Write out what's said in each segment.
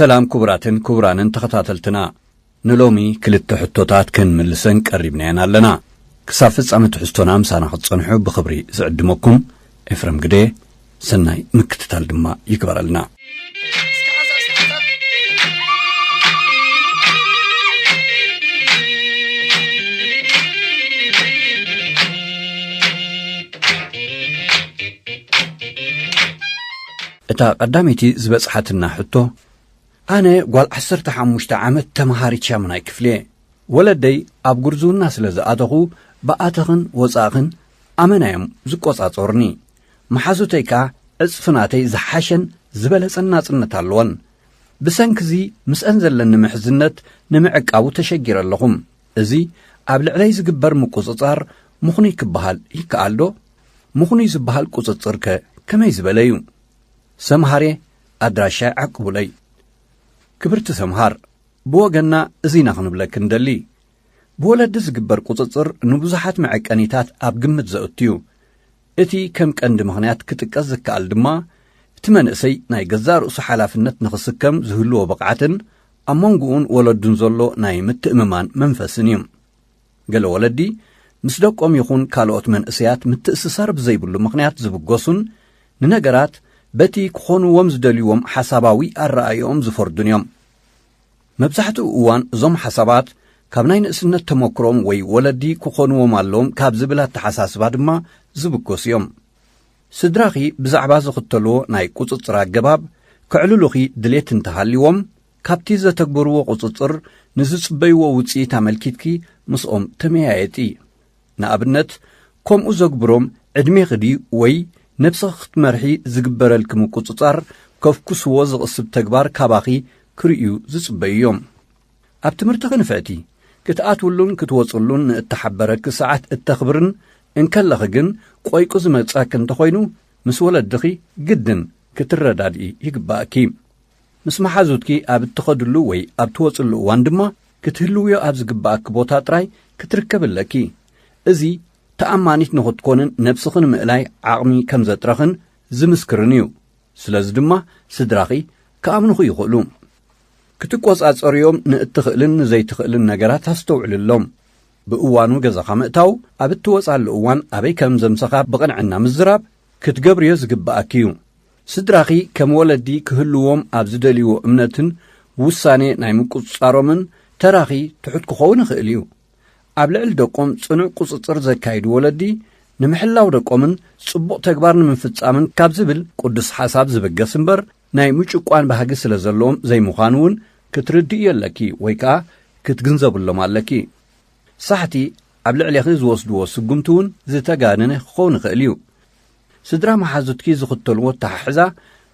ሰላም ክቡራትን ክቡራንን ተኸታተልትና፣ ንሎሚ ክልተ ሕቶታት ክንምልሰን ቀሪብናየን ኣለና። ክሳብ ፍጻመ ትሕዝቶና ምሳና ክትጸንሑ ብኽብሪ ዝዕድመኩም ኤፍረም ግደ፣ ሰናይ ምክትታል ድማ ይግበረልና። እታ ቀዳመይቲ ዝበጽሓትና ሕቶ፣ ኣነ ጓል ዓሰርተ ሓሙሽተ ዓመት ተመሃሪት ሻምናይ ክፍሊ እየ። ወለደይ ኣብ ጉርዝውና ስለ ዝኣተኹ፣ ብኣተኽን ወጻእኽን ኣመና እዮም ዝቆጻጸሩኒ። መሓዙተይ ከኣ ዕጽፊ ናተይ ዝሓሸን ዝበለጸን ናጽነት ኣለወን። ብሰንኪ እዚ ምስአን ዘለኒ ምሕዝነት ንምዕቃቡ ተሸጊረ ኣለኹ። እዚ ኣብ ልዕለይ ዝግበር ምቁጽጻር ምኽኑይ ክበሃል ይከኣል ዶ? ምኽኑይ ዝበሃል ቁጽጽር ከ ከመይ ዝበለ እዩ? ሰምሃር እየ፣ ኣድራሻይ ዓቅቡለይ። ክብርቲ ሰምሃር፣ ብወገንና እዚ ኢና ክንብለኪ ንደሊ። ብወለዲ ዝግበር ቁጽጽር ንብዙሓት መዐቀኒታት ኣብ ግምት ዘእቱ እዩ። እቲ ከም ቀንዲ ምኽንያት ክጥቀስ ዝከኣል ድማ፣ እቲ መንእሰይ ናይ ገዛእ ርእሱ ሓላፍነት ንኽስከም ዝህልዎ ብቕዓትን ኣብ መንጎኡን ወለዱን ዘሎ ናይ ምትእምማን መንፈስን እዩ። ገለ ወለዲ ምስ ደቆም ይኹን ካልኦት መንእሰያት ምትእስሳር ብዘይብሉ ምኽንያት ዝብገሱን ንነገራት በቲ ክኾንዎም ዝደልይዎም ሓሳባዊ ኣረኣእዮኦም ዝፈርዱን እዮም። መብዛሕትኡ እዋን እዞም ሓሳባት ካብ ናይ ንእስነት ተመክሮም ወይ ወለዲ ክኾንዎም ኣለዎም ካብ ዝብል ኣተሓሳስባ ድማ ዝብገሱ እዮም። ስድራኺ ብዛዕባ ዝኽተልዎ ናይ ቁጽጽር ኣገባብ ከዕልሉኺ ድሌት እንተሃልይዎም፣ ካብቲ ዘተግብርዎ ቁጽጽር ንዝጽበይዎ ውጽኢት ኣመልኪትኪ ምስኦም ተመያየጢ። ንኣብነት፣ ከምኡ ዘግብሮም ዕድሜኺ ድዩ ወይ ነብስኺ ክትመርሒ ዝግበረልኪ ምቁጽጻር ከፍኩስዎ ዝቕስብ ተግባር ካባኺ ክርእዩ ዝጽበዩ እዮም። ኣብ ትምህርትኺ ንፍዕቲ፣ ክትኣትውሉን ክትወጽሉን ንእተሓበረኪ ሰዓት እተኽብርን እንከለኺ ግን ቆይቁ ዝመጻኪ እንተኾይኑ፣ ምስ ወለድኺ ግድን ክትረዳድኢ ይግባእኪ። ምስ መሓዙትኪ ኣብ እትኸድሉ ወይ ኣብ ትወጽሉ እዋን ድማ ክትህልውዮ ኣብ ዝግባእኪ ቦታ ጥራይ ክትርከቢ ኣለኪ። እዚ ተኣማኒት ንኽትኮንን ነብስኺ ንምእላይ ዓቕሚ ከም ዘጥረኽን ዝምስክርን እዩ። ስለዚ ድማ ስድራኺ ክኣምኑኺ ይኽእሉ። ክትቆጻጸርዮም ንእትኽእልን ንዘይትኽእልን ነገራት ኣስተውዕልሎም። ብእዋኑ ገዛኻ ምእታው፣ ኣብ እትወጻሉ እዋን ኣበይ ከም ዘምሰኻ ብቕንዕና ምዝራብ፣ ክትገብርዮ ዝግብኣኪ እዩ። ስድራኺ ከም ወለዲ ክህልዎም ኣብ ዝደልይዎ እምነትን ውሳኔ ናይ ምቁጽጻሮምን ተራኺ ትሑት ክኸውን ይኽእል እዩ። ኣብ ልዕሊ ደቆም ጽኑዕ ቁጽጽር ዘካይዱ ወለዲ፣ ንምሕላው ደቆምን ጽቡቕ ተግባር ንምፍጻምን ካብ ዝብል ቅዱስ ሓሳብ ዝብገስ እምበር፣ ናይ ምጭቋን ባህጊ ስለ ዘለዎም ዘይምዃኑ እውን ክትርድእዮ ኣለኪ ወይ ከኣ ክትግንዘብሎም ኣለኪ። ሳሕቲ ኣብ ልዕሌኺ ዝወስድዎ ስጉምቲ እውን ዝተጋነነ ክኸውን ይኽእል እዩ። ስድራ መሓዙትኪ ዝኽተልዎ ኣተሓሕዛ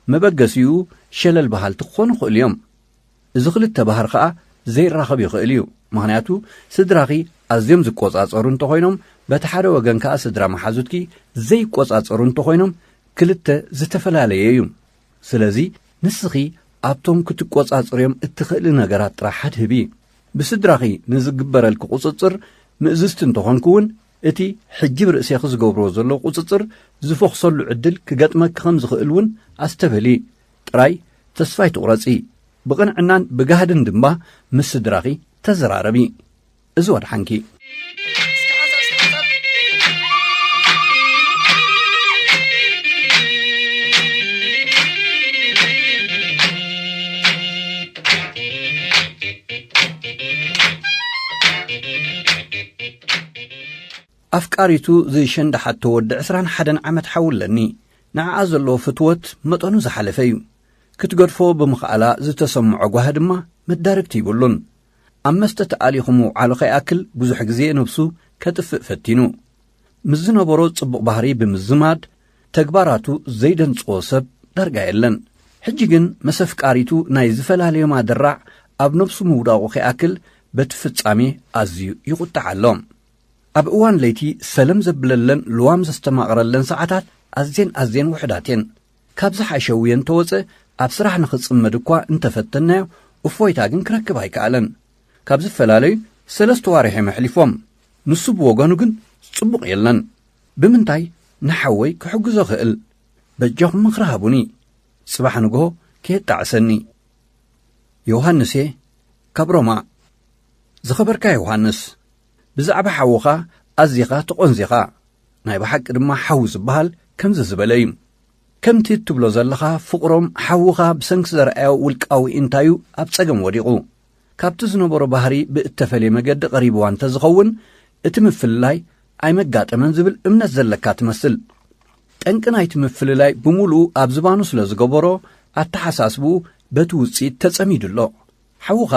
መበገሲኡ ሸለል በሃልቲ ክኾኑ ይኽእሉ እዮም። እዚ ክልተ ባህሪ ኸኣ ዘይራኸብ ይኽእል እዩ። ምኽንያቱ ስድራኺ ኣዝዮም ዝቆጻጸሩ እንተኾይኖም፣ በቲ ሓደ ወገን ከኣ ስድራ መሓዙትኪ ዘይቆጻጸሩ እንተኾይኖም፣ ክልተ ዝተፈላለየ እዩ። ስለዚ ንስኺ ኣብቶም ክትቆጻጸርዮም እትኽእሊ ነገራት ጥራሕ ኣድህቢ። ብስድራኺ ንዝግበረልኪ ቁጽጽር ምእዝዝቲ እንተኾንኪ እውን፣ እቲ ሕጂ ብርእሴኺ ዝገብርዎ ዘለዉ ቁጽጽር ዝፈኹሰሉ ዕድል ክገጥመኪ ከም ዝኽእል እውን ኣስተብህሊ። ጥራይ ተስፋ ኣይትቑረጺ። ብቕንዕናን ብጋህድን ድማ ምስ ስድራኺ ተዘራረቢ። እዚ ወድሓንኪ። ኣፍቃሪቱ ዝሸንዳሓቶ ወዲ ዕስራን ሓደን ዓመት ሓው ኣለኒ። ንዓኣ ዘለዎ ፍትወት መጠኑ ዝሓለፈ እዩ። ክትገድፎ ብምኽኣላ ዝተሰምዖ ጓሂ ድማ መዳርግቲ ይብሉን። ኣብ መስተ ተኣሊኹ ምውዓሉ ከይኣክል ብዙሕ ግዜ ነብሱ ከጥፍእ ፈቲኑ። ምስ ዝነበሮ ጽቡቕ ባህሪ ብምዝማድ ተግባራቱ ዘይደንጽዎ ሰብ ዳርጋ የለን። ሕጂ ግን ምስ ኣፍቃሪቱ ናይ ዝፈላለዮም ኣደራዕ ኣብ ነብሱ ምውዳቑ ከይኣክል በቲ ፍጻሜ ኣዝዩ ይቑጣዕ ኣሎ። ኣብ እዋን ለይቲ ሰለም ዘብለለን ልዋም ዘስተማቕረለን ሰዓታት ኣዝየን ኣዝየን ውሑዳት እየን። ካብ ዝሓሸውዮ እንተወጸ ኣብ ስራሕ ንኽጽመድ እኳ እንተፈተናዮ እፎይታ ግን ክረክብ ኣይከኣለን። ካብ ዝፈላለዩ ሰለስተ ዋርሕ እዮም ኣሕሊፎም። ንሱ ብወገኑ ግን ጽቡቕ የለን። ብምንታይ ንሓወይ ክሕግዞ ክእል? በጃኹም ምኽሪ ሃቡኒ። ጽባሕ ንግሆ ከየጣዕሰኒ። ዮሃንስ'የ ካብ ሮማ። ዝኸበርካ ዮሃንስ፣ ብዛዕባ ሓውኻ ኣዚኻ ትቖንዚኻ። ናይ ብሓቂ ድማ ሓው ዝበሃል ከምዚ ዝበለ እዩ። ከምቲ እትብሎ ዘለኻ፣ ፍቕሮም ሓውኻ ብሰንኪ ዘርኣዮ ውልቃዊ እንታዩ ኣብ ጸገም ወዲቑ። ካብቲ ዝነበሮ ባህሪ ብእተፈልየ መገዲ ቀሪብዋ እንተ ዝኸውን፣ እቲ ምፍልላይ ኣይመጋጠመን ዝብል እምነት ዘለካ ትመስል። ጠንቂ ናይቲ ምፍልላይ ብምሉኡ ኣብ ዝባኑ ስለ ዝገበሮ፣ ኣተሓሳስብኡ በቲ ውጽኢት ተጸሚዱ ኣሎ። ሓውኻ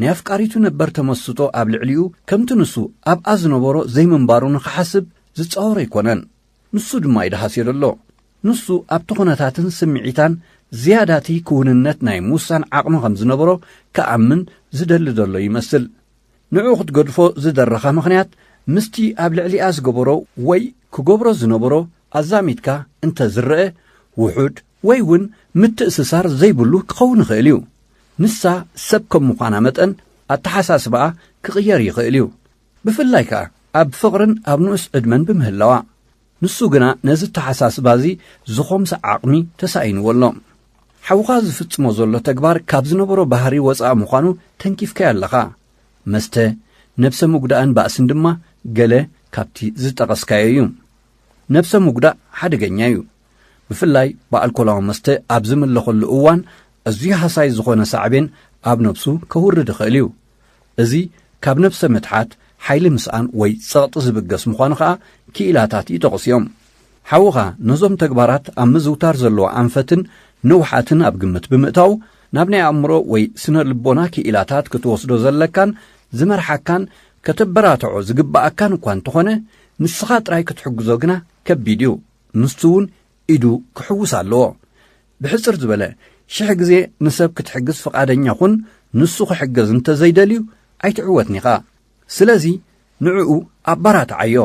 ናይ ኣፍቃሪቱ ነበር ተመስጦ ኣብ ልዕሊኡ ከምቲ ንሱ ኣብኣ ዝነበሮ ዘይምንባሩ ንኽሓስብ ዝጻወሮ ኣይኮነን። ንሱ ድማ እዩ ደሃስዮ ዘሎ። ንሱ ኣብቲ ኩነታትን ስምዒታን ዝያዳቲ ክውንነት ናይ ምውሳን ዓቕሚ ከም ዝነበሮ ክኣምን ዝደሊ ዘሎ ይመስል። ንዕኡ ክትገድፎ ዝደረኻ ምኽንያት ምስቲ ኣብ ልዕሊኣ ዝገበሮ ወይ ክገብሮ ዝነበሮ ኣዛሚድካ እንተ ዝረአ ውሑድ ወይ እውን ምትእስሳር ዘይብሉ ክኸውን ይኽእል እዩ። ንሳ ሰብ ከም ምዃና መጠን ኣተሓሳስባኣ ክቕየር ይኽእል እዩ። ብፍላይ ከኣ ኣብ ፍቕርን ኣብ ንኡስ ዕድመን ብምህላዋ። ንሱ ግና ነዚ ኣተሓሳስባ እዚ ዝኾምሰ ዓቕሚ ተሳኢንዎ ኣሎ። ሓውኻ ዝፍጽሞ ዘሎ ተግባር ካብ ዝነበሮ ባህሪ ወጻኢ ምዃኑ ተንኪፍካዮ ኣለኻ። መስተ፣ ነብሰ ምጉዳእን ባእስን ድማ ገለ ካብቲ ዝጠቐስካዮ እዩ። ነብሰ ምጉዳእ ሓደገኛ እዩ። ብፍላይ ብኣልኮላዊ መስተ ኣብ ዝምለኸሉ እዋን ኣዝዩ ሃሳይ ዝኾነ ሳዕቤን ኣብ ነብሱ ከውርድ ይኽእል እዩ። እዚ ካብ ነብሰ ምትሓት፣ ሓይሊ ምስኣን ወይ ጸቕጢ ዝብገስ ምዃኑ ኸኣ ክኢላታት ይጠቕሱ እዮም። ሓውኻ ነዞም ተግባራት ኣብ ምዝውታር ዘለዎ ኣንፈትን ንውሓትን ኣብ ግምት ብምእታው፣ ናብ ናይ ኣእምሮ ወይ ስነ ልቦና ክኢላታት ክትወስዶ ዘለካን ዝመርሓካን ከተበራትዖ ዝግብኣካን እኳ እንተኾነ፣ ንስኻ ጥራይ ክትሕግዞ ግና ከቢድ እዩ። ንሱ እውን ኢዱ ክሕውስ ኣለዎ። ብሕጽር ዝበለ፣ ሽሕ ግዜ ንሰብ ክትሕግዝ ፍቓደኛ ኩን፣ ንሱ ክሕገዝ እንተ ዘይደልዩ ኣይትዕወትን ኢኻ። ስለዚ ንዕኡ ኣባራትዓዮ።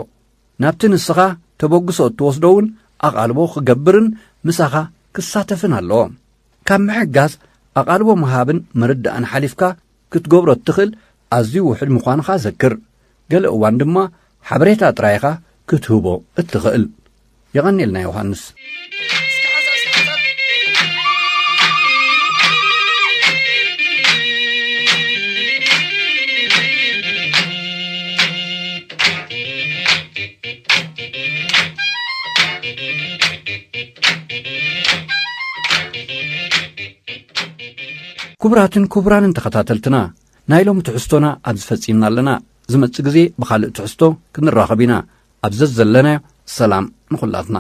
ናብቲ ንስኻ ተበግሶ እትወስዶ እውን ኣቓልቦ ክገብርን ምሳኻ ክሳተፍን ኣለዎ። ካብ ምሕጋዝ፣ ኣቓልቦ ምሃብን ምርዳእን ሓሊፍካ ክትገብሮ እትኽእል ኣዝዩ ውሑድ ምዃንኻ ዘክር። ገለ እዋን ድማ ሓበሬታ ጥራይ ኢኻ ክትህቦ እትኽእል። የቐንየልና ዮሃንስ። ክቡራትን ክቡራንን ተኸታተልትና፣ ናይ ሎሚ ትሕዝቶና ኣብዚ ፈጺምና ኣለና። ዝመጽእ ግዜ ብኻልእ ትሕዝቶ ክንራኸብ ኢና። ኣብ ዘዘለናዮ ሰላም ንኹላትና።